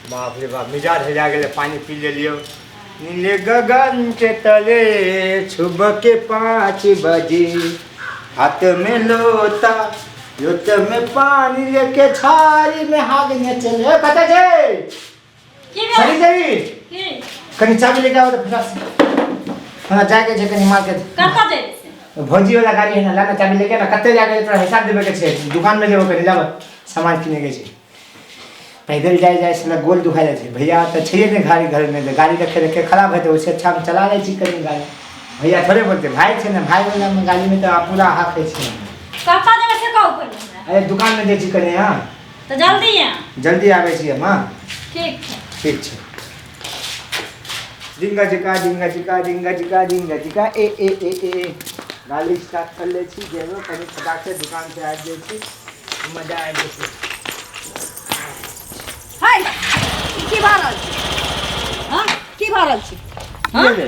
बाप रे बाप, मिजाज हेरा गेलै। पानि पी लेलियौ। नीले गगन के तले सुबह के 5 बजे, हाथ में लोटा, लोटे में पानी लेके झाड़ी में हागने चले। कतऽ छै? की भेल? सरी देवी। की? कनि चाबी लेके आबो तऽ फटाक से, हमरा जाके छै कनि मार्केट। कतऽ जेबै से? भौजी वाला गाड़ी है ना, लाना चाबी लेके ना। कते जाके तोरा हिसाब देबे के छै, दुकान में जेबो कनि, लाब, सामान किने के छै। पैदल जाय जाय से गोल दुखा जाइ छै। भैया तऽ छैहे नहि गाड़ी घर में, तऽ गाड़ी रखे रखे खराब हेतै। ओहिसँ अच्छा हम चला लै छी कनि गाड़ी। भैया थोड़े बोलते, भाई छै ने, भाई वाला में गाड़ी में तऽ पूरा हक है छै। कतऽ जेबै से कहू पहिले हमरा। अरे, दुकान में जाइ छी कनि। हाँ। तऽ जल्दी आ। जल्दी आबै छी हम, हाँ। ठीक छै। ठीक छै। जिंगा जिका जिंगा जिका जिंगा जिका जिंगा जिका ए ए ए ए। गाड़ी स्टार्ट कर लै छी, जेबो कनि फटाक से, दुकान से आबि जाइ छी, मजा आबि जेतै। हाय, ई की भऽ रहल छै? हाँ, की भऽ रहल छै? की भेलै?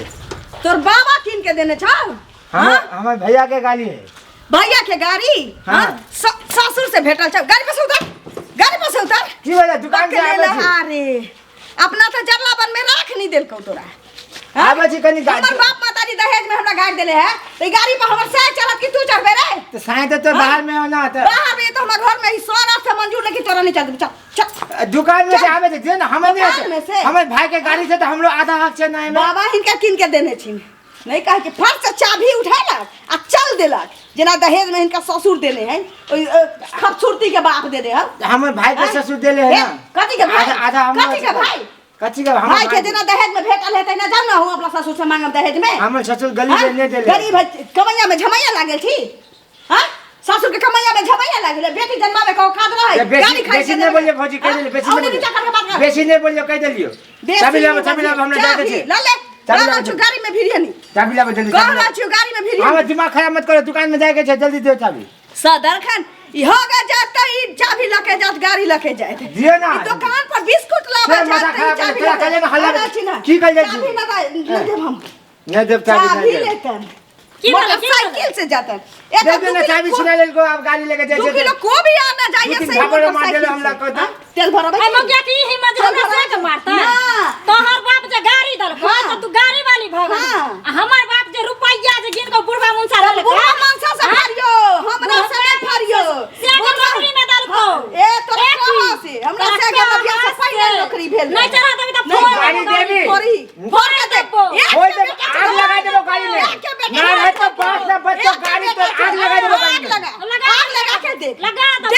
तोर बाबा कीन के देने छौ? हमर हमर भैया के गाड़ी है। भैया के गाड़ी? हाँ। हाँ? ससुर से भेटल छौ? गाड़ी पर से उतर, गाड़ी पर से उतर। की भेलै? दुकान से पकड़े आबै छी। अरे, अपना तऽ जरला बन में राख नहीं देलकौ तोरा, हाँ? आबै छी कनि गाड़ी। हमर बाप मातारी दहेज में हमरा गाड़ी देले है तो ई गाड़ी पर हमर साय चलत कि तू चढ़बे रे? तऽ साँझ तऽ बाहर में हो ना तऽ। बाहर में तो हमर घर में ही सौ से मंजूर, लेकिन तोरा नहीं चल, चल चल। दुकान में से आबै छै जे ना, हमें नहीं। दुकान में से? हमर भाई के गाड़ी छै तऽ हमरो आधा हक छै ना एमे। बाबा हिनका कीन के देने छिन। नहीं कहे कि फट से चाबी उठेलक आ चल देलक, जेना दहेज में हिनका ससुर देने है, ओहि खूबसूरती के बाप देने है। हमर भाई के ससुर देले है ना। कथी के भाई? आधा आधा हमरो। कथी के भाई? कथी के हमर? भाई के जेना दहेज में भेटल है तहिना जाउ ना, हम अपना ससुर से मांगब दहेज में। हमर ससुर गली में नहीं देले। गरीब है, कमैया में झमैया लागल छी। हाँ, ससुर के कमैया में झमैया लागल है। बेटी जन्मावे के औकात रहे बेसी गाड़ी खरीद बेसी के नहीं देबै। बोलियो भौजी, कह देलियो बेसी। हाँ? नहीं। नीचा करके बात बोलियो कर। बेसी नहीं बोलियो, कह देलियो। बेसी चाबी लाबो, नहीं चाबी लाबो, हमरा चाबी जाय के छै। ल ले। चाबी ल लाबो। छु गाड़ी में भिड़ियनी। चाबी लाबो जल्दी। कह चाबी रहल लाबो। छियो गाड़ी में भिड़ियनी। हमर दिमाग खराब मत करो, दुकान में जाय के छै, जल्दी दियो चाबी। सदरखन ई हो गे जात त ई चाबी लके जात, गाड़ी लके जात। दियो ना। ई दुकान पर बिस्कुट लाबे से जात माथा त ई खराब चाबी तोरा लके। कहले ना हल्ला। आना छी ना। की कहले छी? चाबी ना दे देब हम। नहीं देब चाबी, चाबी नहीं देब। लेतन। की भेलै, की भेलै? मोटरसाइकिल से जातन। एक दे दे ना चाबी, छिना लेलको, आब गाड़ी लेके जाइ दू छै। किलो कोबी आना जाइए दू तीन से झापड़ मार मोटरसाइकिल देले हमरा से। कहता। हाँ? तेल भरबै। ए मौगिया के ई हिम्मत जे चल हमरा भरा से के मारतै? ना। तोहर बाप जे गाड़ी देलकौ हाँ। तऽ तू गाड़ी वाली भऽ गेली। हाँ। आ हमर बाप जे रुपैया जे गिन कऽ बुढ़बा मुनसा देलकै। बुढ़ा मनसा से हाँ? फरियो, हमरा से नहीं फरियो। से के नौकरी में देलकौ। ए तोरा ए की? कहाँ से? हमरा तोरा से के हमरा बियाह से कहाँ पहिले से? नौकरी भेल नहीं रहे। चढ़ा देबी तऽ नहीं, फोड़ गाड़ी देबो। देबी। फोड़ी फोड़ के देबो। देबो। खोल देबो, आग लगा देबो गाड़ी में। एक के बेटा ना रहे तो बांस ना बच्चो, एक के गाड़ी बेटा तो आग लगा देबो गाड़ी आग में। लगा, लगा आग लगा के देख। लगा देबो।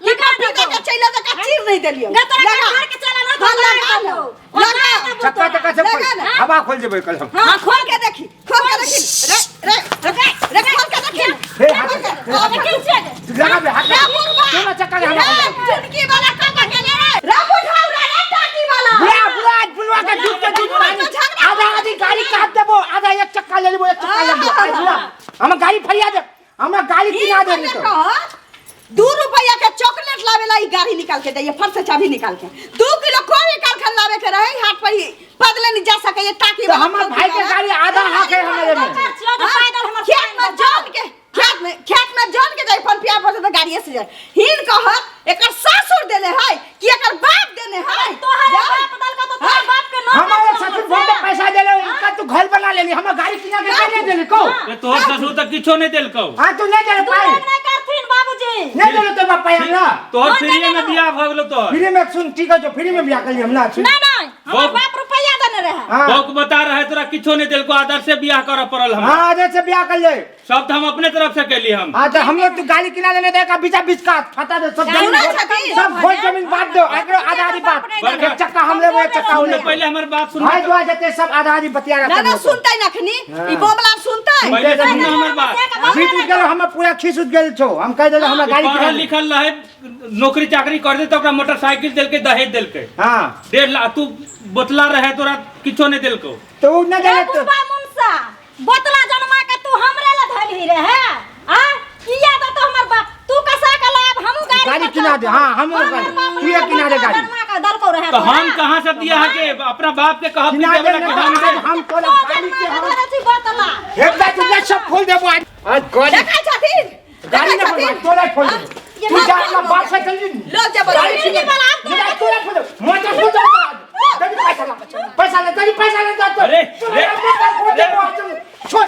देख लगा लगा देबो। के चैला जका चीर नहीं देलियो। गे तोरा लगा। घर के चला ना। हाँ, लगा ना। लगा। चक्का चक्का सब लगा ना। हवा खोल देबै कल हम। हाँ, खोल के देखी, खोल के देखी रे रे रे रे, खोल के देखी। हे, हाथ खोल के। देखै छियै गे। लगा बे हाथ। रे बुढ़वा। दोनों चक्का के हवा रे खोल दे। चुटकी वाला कहाँ गेले रे? रे बुढ़ाऊ रे, रे टाटी वाला। बुला बुला बुलवा के दूध के दूध पानी, आधा आधी गाड़ी काट देबो, आधा एक चक्का ले लेबो, एक चक्का ले लेबो। आज बुला हम गाड़ी फरिया दे, हमरा गाड़ी किना दे। नहीं तो 2 रुपया के चॉकलेट लावे ला ई गाड़ी निकाल के जाइए, फट से चाबी निकाल के। 2 किलो कोबी कालखन लावे के रहे, हाथ पर ही पैदले नहीं जा सके ये टाकी तो वाला हमर खोल भाई के के गाड़ी आधा हक है हमारे में। छियै जे पैदल हमर खेत में जन के, खेत में जन के जाए पन पिया पर तो गाड़िए से जाए। हिन कहत एकर सासुर देने है कि एकर बाप देने है? तोहर जाओ। बाप देलकौ तऽ तोहर बाप के नौकर हमारे छियौ ससुर हमर बहुत से। पैसा देले, इनका तू घर बना लेली, हमर गाड़ी किना के नहीं देली को। ए, तोहर ससुर तऽ किछो नहि देलकौ। हां, तू नहीं देले तू पाई। लोग नहि करथिन बाबूजी। नहीं देले तो बाप पाई हमरा। तोहर हाँ, फ्रीए नहीं में देलौ। बियाह भऽ गेलौ तोहर। फ्री में सुन, ठीक है, जो फ्री में बियाह कर हम ना सुन। नहीं नहीं, हमर बाप रुपैया देने रहे। हां। बौक बता रहे, तोरा किछो नहि देलकौ, आदर से बियाह करऽ पड़ल हमरा। हां, आदर से बियाह कर ले। सब तऽ हम अपने तरफ से केली हम। हाँ, तो हम लोग तू गाड़ी किना लेने देगा, बीचा बीच का फटा दे सब जमीन। सुना छथिन? सब खोल जमीन बांट दो, एकरो आधा आधी बात। बड़का। एक चक्का हम लेबो, एक चक्का सुन ले। ले पहिले हमर बात सुन। भाई दुआ जते सब आधा आधी बतिया ना ना, सुनते नखनी ई बोमला सुनते। पहिले सुन हमर बात। जीत उठ गेल हम, पूरा खीस उठ गेल छो, हम कह देले हमरा गाड़ी पढ़ल किना दे। लिखल रहे, नौकरी चाकरी कर दे तऽ ओकरा मोटरसाइकिल देलकै, दहेज देलकै। 1.5 लाख। तू बोतला रहे, तोरा किछो नहि देलकौ। तो उ न रे देले तो बुढ़बा मुनसा, बोतला जनमा के तू हमरे ला धैलही रे है आ किया दे तो हमर बाप तू कसा के लाब, हमहू गाड़ी गाड़ी पर किना दे, चढ़तौ। हाँ, हमहू हमर गाड़ी। बाप तू ये किना दे गाड़ी। जनमा के दलको रहे तो तोरा। हम कहाँ से दिया है के अपना बाप के कहब किना कि दे देबे ने कि तो हम आज दे। हम तोरा तो गाड़ी जनमा के के हम धरे छी बोतला। एक बार तुझे सब खोल देबो आज। आज गाड़ी देखै छथिन? गाड़ी देखै ना छथिन? तोरा खोल देबो। तू जा अपना बाप से जल्दी लो जबरदस्ती। गाड़ी छीन ले। मेरा तोरा फोड़ दे मोटर फोड़ दे जल्दी पैसा ला पैसा ले जल्दी पैसा ले जा अरे, तोरा रे, मोटर फोड़ दे छोड़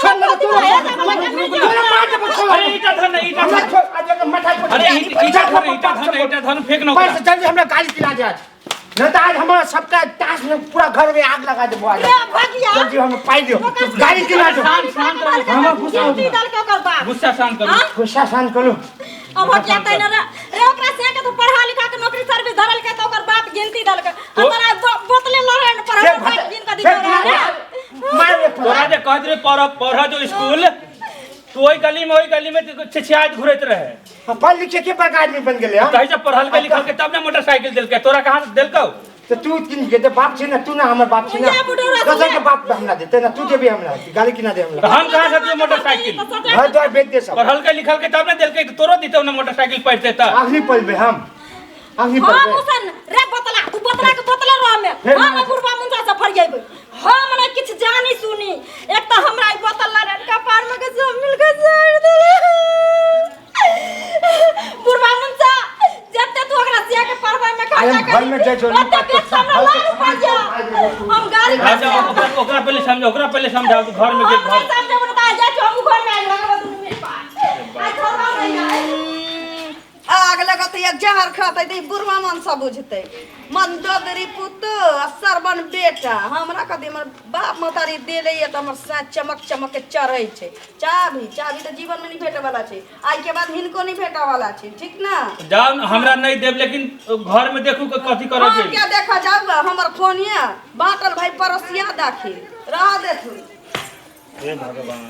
छोड़ ना तोरा तोरा मार दे छोड़ अरे ईटा धर ना ईटा हमरा धर छोड़ आज हमरा माथा फोड़ अरे ईटा धर ईटा धर ईटा धर फेंक ना ओकरा। पैसा जल्दी हमरा गाड़ी दिला दे आज नहीं तो आज हमारा सबका ताश में पूरा घर में आग लगा दे आज रे भगिया जल्दी हमें पाई दियो गाड़ी दिला दो शांत शांत रहो। हमरा गुस्सा हो गिनती दल के ओकर बाप गुस्सा शांत करू हाँ? गुस्सा शांत करू अब हटिया तै न रे रे ओकरा से के तो पढ़ा लिखा के नौकरी सर्विस धरल के तो ओकर बाप गिनती दल के तो- तोरा बोतले लड़े न पर से हमर बाप गिन के से दी रे मार तोरा जे कहत रहे पढ़ पढ़ जो स्कूल तू ओहि गली में छिछियाइत घुरैत रहे पढ़ लिखे के बड़का आदमी बन गेले हम तही से पढ़ल के लिखल के तब ने मोटरसाइकिल देलकै तोरा कहाँ से देलकौ तो तू किन के तो बाप छी ना तू ना हमर बाप छी ना ये बुढ़ौरा दोसर के बाप हमरा देते ना तू देबी हमरा गाली किना दे तो हमरा हम कहाँ से दिए मोटरसाइकिल घर द्वार बेच दे सब पढ़ल के लिखल के तब ने देलकै तऽ तोरो दितौ ने मोटरसाइकिल पढ़ते तऽ आखिरी पलबे हम आखिरी हम पलबे उसन रे बोतला तू बोतला के बोतले रह में फेर हम मार। बुढ़वा मुंजा से फरियेबै हम ने किछ जानी सुनी एक त हमरा ई बोतल लड़न कपार में के सब मिल के सड़ देले बुढ़वा मुंजा जते तू ओकरा सिया के पढ़बै में आइ हम खर्चा घर में जाइ छौ, ओते बेच हमरा लाख रुपया हम गाड़ी अच्छा ओकरा ओकरा पहले समझाओ ओकरा पहले समझाओ तू घर में के हम घर नहीं समझेबै त आ जाइ छौ हम घर में आइ लगबै दुनू मिल पा आइ छोड़बा नहीं आइ आग लगत या जहर खाते तऽ ई बुढ़वा मन सब बुझतै मंदोदरी पुतो आ सरबन बेटा हमरा कथी हमर बाप महतारी देले ये तऽ हमर साँझ चमक चमक के चढ़ै छै चाभी चाभी तऽ जीवन मे नहि भेटै वाला छै आइ के बाद हिनको नहि भेटै वाला छै ठीक ना जाओ न, हमरा नहीं देब लेकिन घर में देखू के कथी करे हम के क्या देखा जाऊ हमर फोन ये बाटल भाई पड़ोसिया दाखिल रह देथुन हे भगवान।